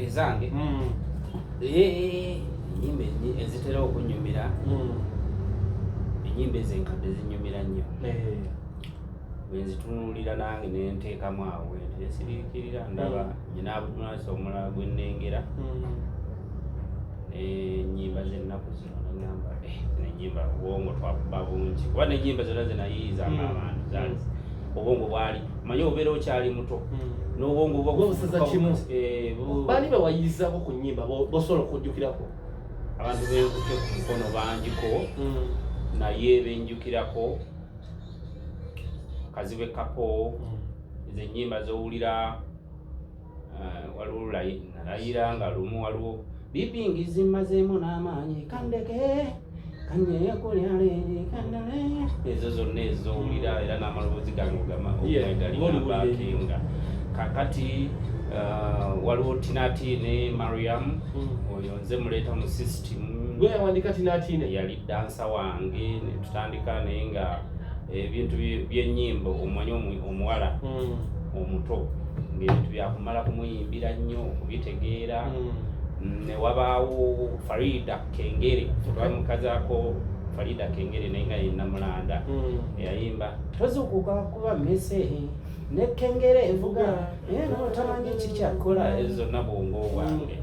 Ezange? Enyimba ezitera okunyumira, enyimba ezo enkadde zinyumira nnyo. Bwenzitunuulira nange nenteekamu awo ensiriikirira, ndaba nyina Abdunasi omulala gwe nnengera n'ennyimba z'ennaku zino, neŋŋamba, "Eh, zino ennyimba obwongo twakuba bungi," kuba n'ennyimba zonna zenayiiyizanga abantu zaali obwongo bwali, omanyi, obeera okyali muto n'obwongo buba Bubusaza kimu. Eh. Baani bewayiyizaako ku nnyimba bosobola okujjukirako? Abantu benkutte ku mukono bangiko, naye benjukirako Kazibe Kapo, ezo ennyimba zowulira, waliwo nalayira nga lumu, waliwo bipingi zimmazeemu n'amaanyi, kandeke kanyeekulyale kandale, ezo zonna ezowulira era n'amaloboozi gange ogama galina ng'oliwulira. Bakinga kakati, waliwo Tinati ne Mariam, oyo nze muleeta mu system. Gwe yawandika Tinatine? Yali dancer wange netutandika, naye nga ebintu by'ennyimba, omanyi omuwala omuto ng'ebintu byakumala kumuyimbira nnyo okubitegeera. Ne wabaawo Farida Kengere, twamukazaako Farida Kengere, naye nga ye Namulanda, eyayimba "Tozuukuka kuba mmese ne kengere evuga naye notamanyi kikyakola," ezo zonna bwongo bwange.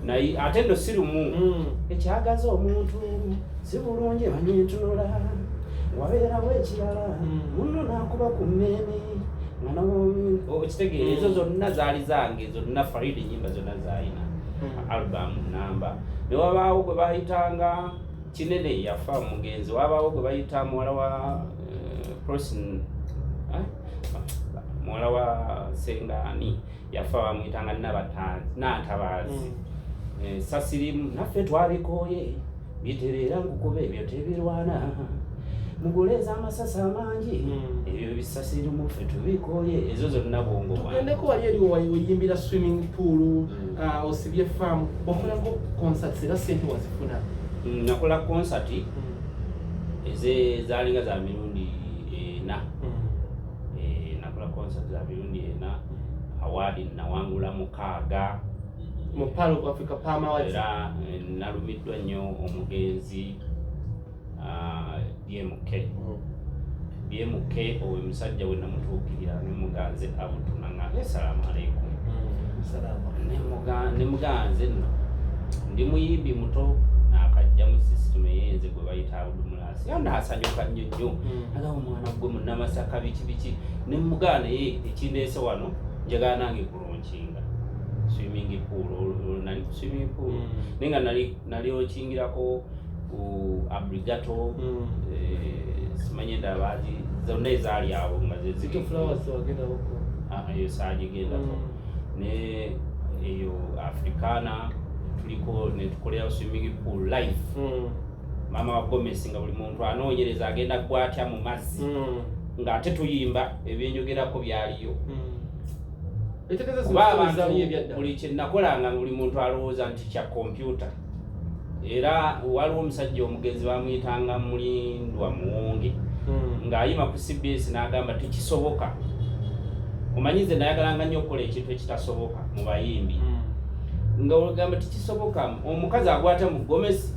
Naye ate nno si lumu, ekyagaza omuntu si bulungi, manyi ntunula wabeerawo ekirala, munno n'akuba ku mmeeme nga okitegeera, ezo zonna zaali zange zonna. Farida enyimba zonna zaalina album namba. Ne wabaawo gwe bayitanga Kinene, yafa mugenzi. Wabaawo gwe bayita muwala wa Prosin, eh? Muwala wa Sengani, yafa, bamuyitanga Nabatanzi, Nantabaazi. Sasirimu naffe twabikooye, bitereera nkukuba ebyo tebirwana, muguleeza amasasi amangi, ebyo bisasirimu ffe tubikooye, ezo zonna bwongo bwange. Tugendeko wali eri weyimbira swimming pool, osibye faamu, wakolako concerts era sente wazifuna? Nakola concert eze zaalinga za mirundi 4. Nakola concert za mirundi 4, award nawangula 6. Mu Pearl of Africa Palm Awards. Era nalumiddwa nnyo omugenzi BMK. BMK oyo musajja we namutuukirira nemuganze Abudu, naŋŋamba, "Essalaamu aleikum." Salama. Nemuganze nno ndi muyimbi muto nakajja mu system eyenze gwe bayita Abudu Mulasi, era naasanyuka nnyo nnyo. Agamba, "Omwana gwe Munnamasaka, biki biki?" Nemugaa, "Naye ekindeese wano, njagala nange kulaunchinga swimming pool." Olwo nali ku swimming pool, naye nga nali okingirako ku abrigato, simanyi endala baagi zonna ezaali awo nga ze City Flowers wagendako? Ah, eyo saagigendako. Ne eyo Africana tuliko netukolera swimming pool live, maama wa gomesi, nga buli muntu anoonyereza agenda gwatya mu mazzi, ng'ate tuyimba ebyenjogerako byaliyo. Etegeeza Kuba zino abantu zaaliyo ebyadda. Buli kyenakolanga buli muntu alowooza nti kya kompyuta. Era waliwo omusajja omugenzi bamuyitanga Mulindwa Muwonge, ng'ayima ku CBS n'agamba tekisoboka. Omanyi nze nayagalanga nnyo okukola ekintu ekitasoboka mu bayimbi, nga ogamba tekisoboka, omukazi agwata mu gomesi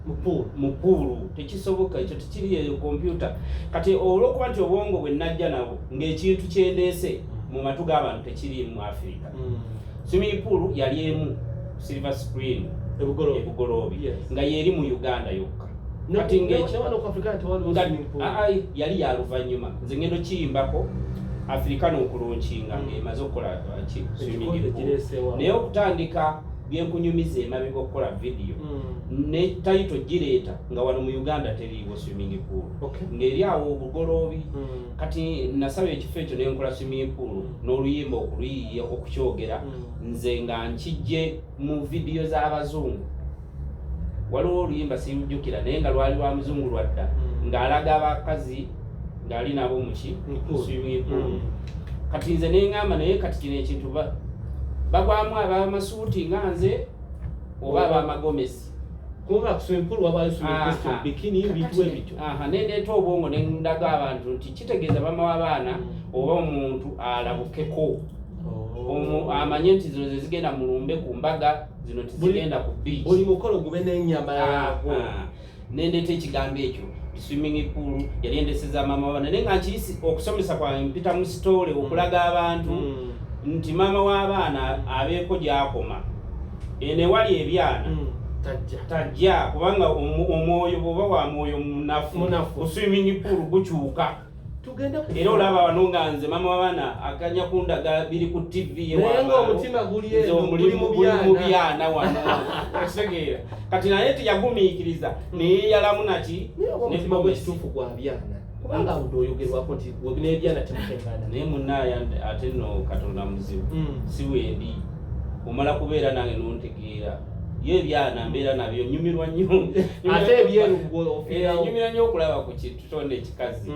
mu pool. Mu pool, tekisoboka, ekyo tekiri eyo kompyuta. Kati olwokuba nti obwongo bwe najja nabwo ng'ekintu kyendeese mu matu g'abantu tekiri mu Afirika. Swimming pool yali emu, silver screen. Ebugoloobi. Ebugoloobi. Nga yeri mu Uganda yokka. Kati Kati ng'eki ne wano ku Africa tewaliwo swimming pool. Ah, ah, yali ya luvannyuma. Nze ngenda okiyimbako Afirika n'okulaunchinga ng'emaze okukola ki swimming Ekikonde pool. kireeseewo. Naye okutandika byenkunyumiza emabega, okukola vidiyo ne title gireeta nga wano mu Uganda teriiwo swimming pool, ng'eri awo Obugoloobi. Kati nasaba ekifo ekyo nenkola swimming pool n'oluyimba okuluyiiya okukyogera. Nze nga nkijje mu vidiyo z'abazungu, waliwo oluyimba sirujjukira, naye nga lwali lwa muzungu lwadda, ng'alaga abakazi ng'ali nabo muki Mu pool. swimming pool. Kati nze neŋŋamba, naye kati kino ekintu bagwamu ab'amasuuti nga nze oba ab'amagomesi? Kubanga ku swimming pool wabayo swimming costume, bikini, bintu ebityo. Aha, nendeeta obwongo nendaga abantu nti kitegeeza bamawa abaana oba omuntu alabukeko. Oh. Amanye nti zino zezigenda mu lumbe ku mbaga, zino tizigenda ku beach. Buli mukolo gube n'ennyambala yaagwo. Nendeeta ekigambo ekyo swimming pool, yali endeseza maama w'abaana, naye nga nkiyisi okusomesa kwange mpita mu story okulaga abantu nti maama w'abaana abeeko gy'akoma eno ewali ebyana. Tajja. Tajja, kubanga omwoyo bw'oba wa mwoyo munafu, Munafu. ku swimming pool gukyuka. Tugende ku Era olaba wano nga nze maama w'abaana aganya kundaga biri ku TV. Naye ng'omutima guli Nze eno, omulimu guli mu guli mu byana. byana wano, okitegeera? Kati naye teyagumiikiriza, neyeyalamu naki. Naye oba omutima gw'ekituufu gwa byana, kubanga awudde oyogerwako nti n'ebyana temutengana. Naye munnaaya, ate nno Katonda muzibu. Si wendi omala kubeera nange nontegeera, ye ebyana mbeera nabyo, nyumirwa nnyo. Ate ebyeru gwe ofiirawo. Nyumirwa nnyo okulaba ku kitonde ekikazi.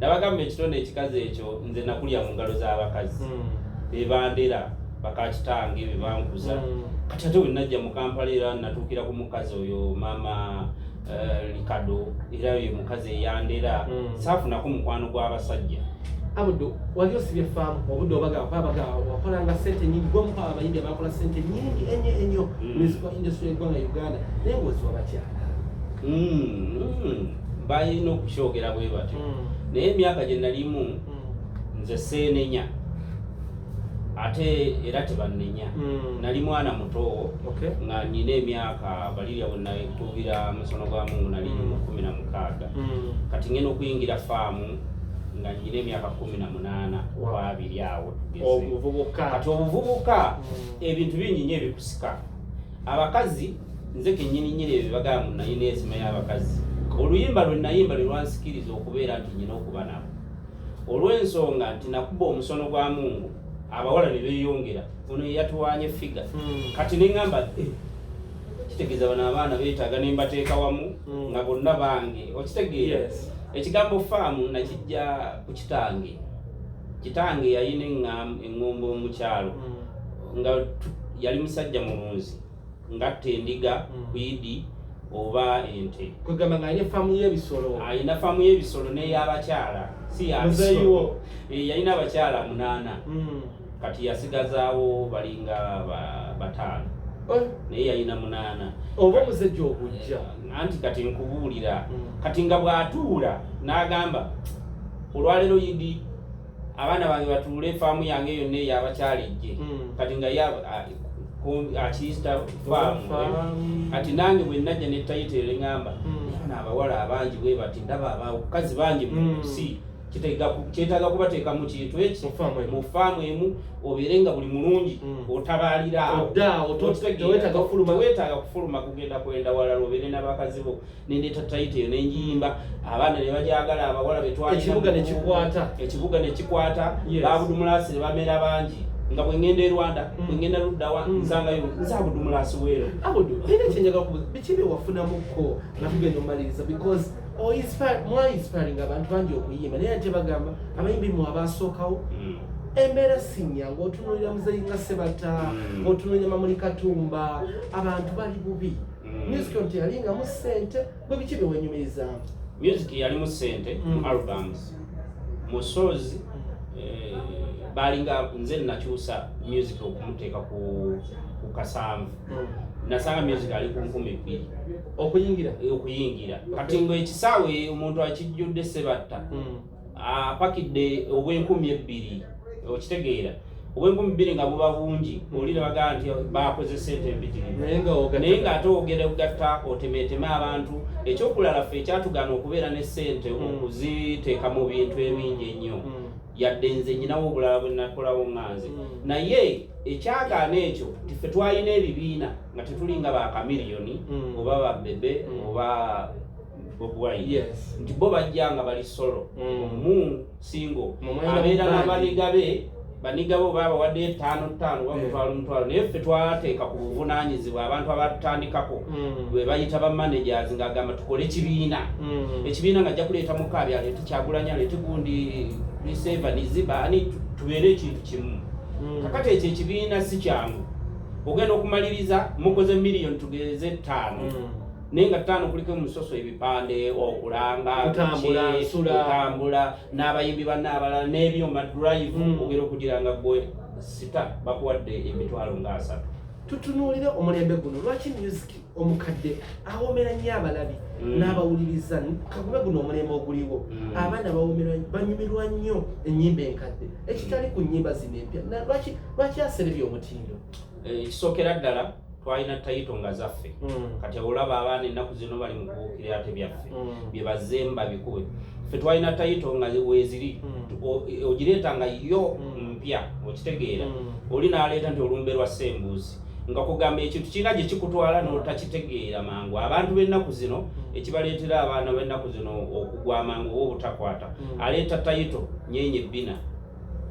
Nabagamba ekitonde ekikazi ekyo, nze nakulya mu ngalo z'abakazi, bebandera, bakakitange bebankuza. Kati ate wenajja mu Kampala, era natuukira ku mukazi oyo maama Likado, era ye mukazi eyandera. Saafunako mukwano gw'abasajja. Abudu, wali osibye faamu obudde obaga babaga wakolanga sente nyingi, gwomuko abayimbi abakola sente nyingi enyo enyo musical industry y'eggwanga Uganda, naye ng'oziwa bakyala. Balina okukyogera bwe batyo, naye emyaka gye nalimu nze seenenya, ate era tebannenya. Nali mwana muto nga nina emyaka balirya bwe nakuubira musono gwa Mungu nali mu 16. Kati ngenda okuyingira faamu nga nina emyaka 18 2 awo tugeze. Obuvubuka. Kati obuvubuka, ebintu bingi nnyo ebikusika. Abakazi, nze kennyini nnyini ebyo bagamba mu nayina ezima y'abakazi, oluyimba lwe nayimba lwe lwansikiriza okubeera nti nyina okuba nabo, olw'ensonga nti nakuba omusono gwa Mungu, abawala ne beeyongera, ono ye yatuwanye figure. Kati ne ŋŋamba, "Eh, kitegeeza bano abaana beetaaga ne mbateeka wamu nga bonna bange," okitegeera? Yes. Ekigambo faamu nakijja ku kitange. Kitange yalina eŋŋombe mu kyalo, nga yali musajja mulunzi, ngatta endiga ku Idi oba ente. Kwegamba nga alina efaamu y'ebisolo. Alina faamu y'ebisolo n'ey'abakyala, si ya Muzeeyi bisolo. wo. Eh, yalina abakyala munaana. Kati yasigazaawo balinga bataano, naye yalina munaana. Oba omuzejja ogujja. Anti kati nkubuulira, kati nga bw'atuula n'agamba, olwaleero Idi, abaana bange batuule, faamu yange yonna ey'abakyala ejje. Kati nga ye akiyita faamu, eh. Faamu. Kati nange bwe najja ne title eŋŋamba, abaana abawala abangi bwe bati, ndaba abakazi bangi mu nsi, kyetaaga kubateeka mu kintu eki? Mu faamu emu. Mu faamu emu, obeere nga buli mulungi otabaalira awo. Odda awo, Okitegeera? teweetaaga kufuluma. Teweetaaga kufuluma kugenda kwenda walala, obeere n'abakazi bo. Nendeeta title eyo nenjiyimba, abaana ne bajagala, abawala betwalina. Ekibuga ne kikwata. Ekibuga ne kikwata. Yes. Babudumulasi ne bamera bangi, nga bwe ngenda e Rwanda, bwe ngenda luddawa, nsangayo nze Abudumulasi weero. Abudu, nina kyenjaga kubuuza, biki bye wafunamukko nga tugenda omaliriza, because mwa inspiring abantu bangi okuyimba, naye ate bagamba abayimbi mwe abasookawo, embeera si nnyangu. Otunuulira muzeeyi nga Sebata, otunuulira Mamuli Katumba, abantu bali bubi. Music ono teyalingamu ssente, gwe biki bye wenyumirizaamu? Music yalimu ssente mu albums, mu shows. Balinga nze nakyusa music okumuteeka ku kasanvu. Nasanga music ali ku 2000 Okuyingira? Okuyingira. Kati nga ekisaawe omuntu akijjudde Sebatta apakidde obw'2000, okitegeera? Obw'2000 nga buba bungi, oli ne bagamba nti bakoze sente empitirivu. Naye nga ogatta- Naye ng'ate ogenda kugatta otemeeteme abantu. Ekyokulala, ffe ekyatugaana okubeera ne ssente okuziteeka mu bintu ebingi ennyo, yadde nze nyinawo obulala bwe nakolawo nga nze, naye ekyagaana ekyo nti ffe twalina ebibiina nga tetulinga ba Chameleone oba ba Bebe oba Bobi Wine, nti bo bajja nga bali solo, omu single, Mwe abeera mwalina n'abaniga be, baniga bo babawadde etaano ttaano oba mutwalo mutwalo, naye ffe twateeka ku buvunaanyizibwa abantu abatutandikako bwe bayita ba managers, ng'agamba tukole kibiina. Ekibiina nga ajja kuleeta Mukaabi, aleete Kyagulanyi, aleete gundi, Museveni, baani, tubeere ekintu kimu. Kakati ekyo ekibiina si kyangu. Ogenda okumaliriza mukoze miliyoni tugeze 5, naye nga 5 kuliko omusoso, ebipande, okulanga, Kutambula, biki, nsula. kutambula n'abayimbi banne abalala n'ebyuma drive, ogenda okugira nga gwe sita bakuwadde emitwalo nga 30. Tutunuulire omulembe guno, lwaki music omukadde awomera nnyo abalabi n'abawuliriza? Kagube guno omulembe oguliwo, abaana banyumirwa nnyo ennyimba enkadde, ekitali ku nnyimba zino empya. Lwaki aserebye omutindo? Ekisookera ddala, twalina title nga zaffe. Kati olaba abaana ennaku zino bali mu kubuukira ate byaffe bye bazzeemu babikube. Ffe twalina title nga weeziri, ogireeta nga yo mpya, okitegeera? Oli n'aleeta nti olumbe lwa Ssembuuzi, nga kugamba ekintu kirina gye kikutwala n'otakitegeera mangu. Abantu b'ennaku zino, ekibaleetera abaana b'ennaku zino okugwa amangu oba obutakwata, aleeta title nyenye bbina.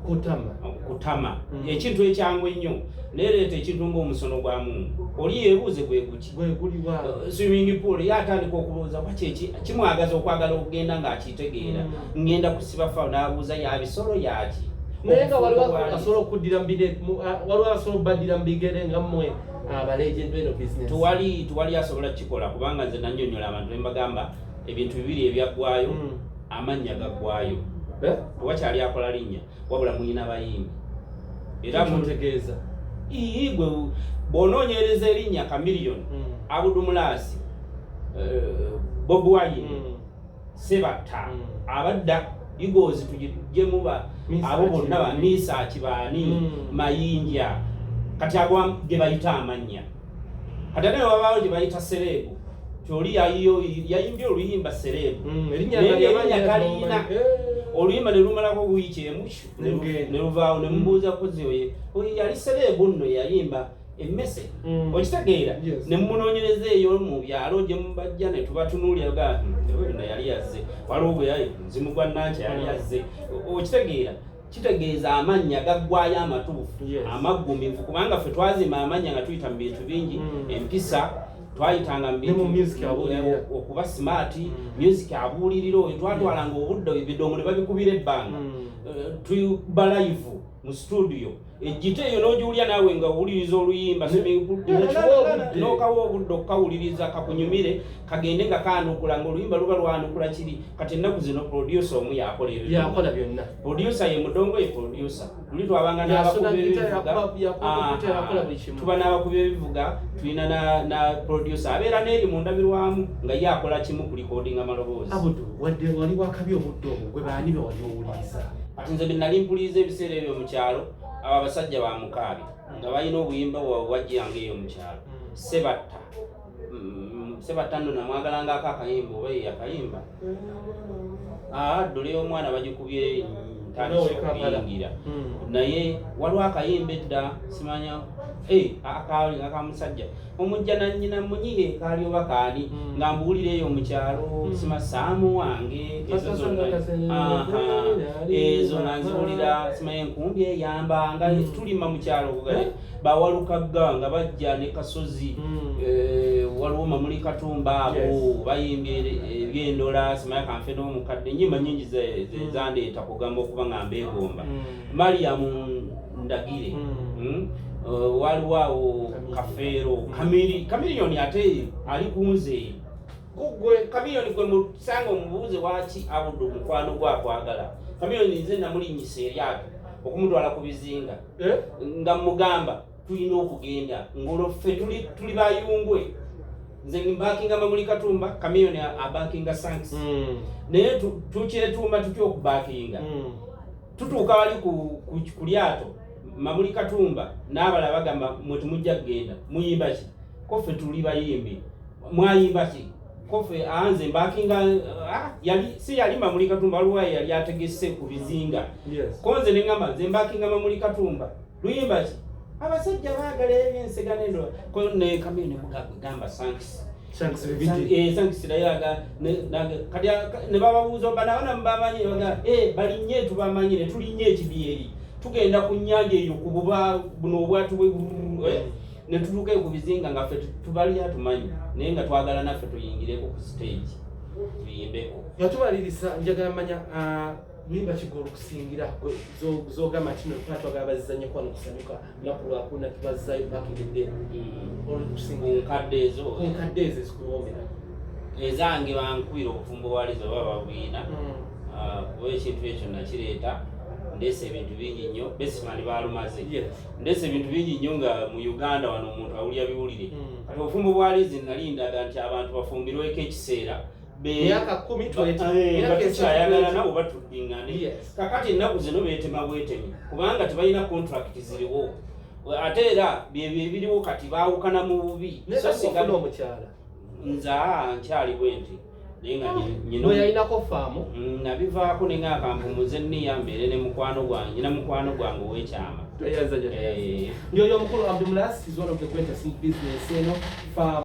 Kutama. Kutama. Ekintu ekyangu ennyo, nereeta ekintu ng'omusono gwa Mungu, oli yeebuuze gwe guki? Gwe guliwa? Swimming pool, ye atandika okulowooza waki eki kimwagaza okwagala okugenda ng'akitegeera. Ngenda kusiba fa n'abuuza ya bisolo yaki. Naye nga waliwo Obufumbo bwali. asobola okuddira mu bire, waliwo asobola okubaddira mu bigere nga mmwe abalegend beno business? Tewali asobola kukikola, kubanga nze nannyonnyola abantu ne mbagamba ebintu bibiri ebyaggwayo. Amannya gaggwayo. Eh? Tewakyali akola linnya, wabula muyina bayimbi era Kyotegeeza? Ii, gwe bw'onoonyereza erinnya Chameleone, Abudu Mulaasi, Bobi Wine, Sebatta, abadda Eagles tugijjemu ba Misaki. Abo bonna ba Misaki baani, Mayinja, kati ago ge bayita amannya. Kati ate wabaawo gye bayita celeb, kyoli yayimbye oluyimba celeb, Erinnya naye nga erinnya lyamannya. Taliyina. Oluyimba ne lumalako wiiki emu Ne lugenda. Ne luvaawo, ne mubuuza kozi oye oyo yali celeb nno yayimba emmese, okitegeera? Yes. Ne munoonyereza eyo mu byalo gye mubajja ne tubatunuulira ga no yali yazze, waliwo gwe yali muzimu gwa Nankya yali yazze, okitegeera? Kitegeeza amannya gaggwayo amatuufu, amaggumivu, kubanga ffe twazimba amannya nga tuyita mu bintu bingi, empisa twayitanga mu Ne mu bintu music abuulirira. okuba smart, music abuulirira oyo twatwalanga obudde, ebidongo ne babikubira ebbanga. Tuba live mu studio, ejjita eyo n'ogiwulira naawe nga owuliriza oluyimba, swimming pool, N'okiwa obudde. N'okawa obudde okukawuliriza kakunyumire, kagende nga kaanukula, ng'oluyimba luba lwanukula kiri. Kati ennaku zino producer omu yakola ebyo byonna. Yakola byonna. Producer ye mudongo, ye producer. Luli twabanga Yasona n'abakubi guitar, b'ebivuga. yakuba guitar, yakola buli kimu. Tuba n'abakubi b'ebivuga, tulina na producer abeera n'eri mu ndabirwamu nga ye akola kimu ku recording amaloboozi. Abudu, wadde wali wakabi obudde obwo, gwe baani be wali owuliriza? Ati nze bye nali mpuliriza ebiseera ebyo mu kyalo, abo abasajja ba Mukaabi nga balina obuyimba bwabwe bwajjanga eyo mu kyalo. Sebatta, Sebatta nno namwagalangako akayimba, oba ye yakayimba ddole y'omwana bagikubye ntandise Owe Kampala. okuyingira. Naye waliwo akayimba edda, simanya akaali nga kamusajja omujja na nnyina munyiye kaali oba kaani, nga mbuwulira eyo mu kyalo. Sima saamu wange, ezo zonna. Aha, ezo nga nziwulira, simanyi enkumbi eyamba nga tulima mu kyalo, Eh? bawalukagga nga bajja ne Kasozi. Waliwo Mamuli Katumba, abo bayimbye ebyendola, simanya kanfe n'omukadde, enyimba nyingi zandeeta kugamba okuba nga mbeegomba. Mariam Ndagire, Waliwo awo Chameleone. Kafeero, Chameleone ate ali ku nze. Gwe Chameleone gwe musanga omubuuze waki Abudu mukwano gwakwagala. Chameleone nze namulinnyisa eryato okumutwala ku bizinga, Eh? nga mugamba tulina okugenda ngolwo ffe tuli bayungwe. Nze mbakinga Mamuli Katumba, Chameleone abakinga Sanks, naye tukyetuuma tutya okubakinga? Tutuuka wali ku lyato, Mamuli Katumba n'abalala bagamba, mwe temujja kugenda, muyimba ki? Ko ffe tuli bayimbi. Mwayimba ki? Ko ffe anze mbakinga. Yali si yali Mamuli Katumba, waliwo yali ategese ku bizinga. Ko nze neŋŋamba nze mbakinga Mamuli Katumba, luyimba ki? Abasajja baagala ebyensega nendo. Ko ne Kamyo ne mugamba Sanks. Shanks Bibidi. Sanks naye kati ne bababuuza bano abaana mubamanyi, ne baga balinnye tubamanyi, ne tulinnya ekidyeri tugenda ku nnyanja eyo ku buba buno obwato bwe ne tutuuka eyo ku bizinga nga ffe tubalya tumanyi, naye nga twagala naffe tuyingireko ku stage tuyimbeko. Nga tumaliriza, njagala manya luyimba ki gwe olukusingira zogamba nti no tuba twagala bazizanyeko wano kusanyuka lunaku lwakuna tubazzayo back in the day, olukusingira? Ku nkadde ezo? Ku nkadde ezo ezikuwoomera. Ezange bankubira obufumbo walizo oba babwina. Kuba ekintu ekyo nakireeta Ndeese ebintu bingi nnyo, bestman baalumaze. Ndeese ebintu bingi nnyo nga mu Uganda wano omuntu awulira biwulire. Kati obufumbo bwa Lizi nali ndaga nti abantu bafumbirweko ekiseera Myaka 10, 20, nga myaka 3, tukyayagalana oba tuddingane. Kakati ennaku zino beetema bwetemi kubanga tebalina contract ziriwo, ate era byebyo ebiriwo kati baawukana mu bubi. Naye So kati singa wafuna omukyala? Nze nkyali bwe nti, naye nga nyina Bwe yalinako faamu. Nabivaako ne nga kampumuze niya mbeere ne mukwano gwange, nyina mukwano gwange ow'ekyama. Tweyanza. Yoyo omukulu Abdul Mulas is one of the greatest in business eno faamu.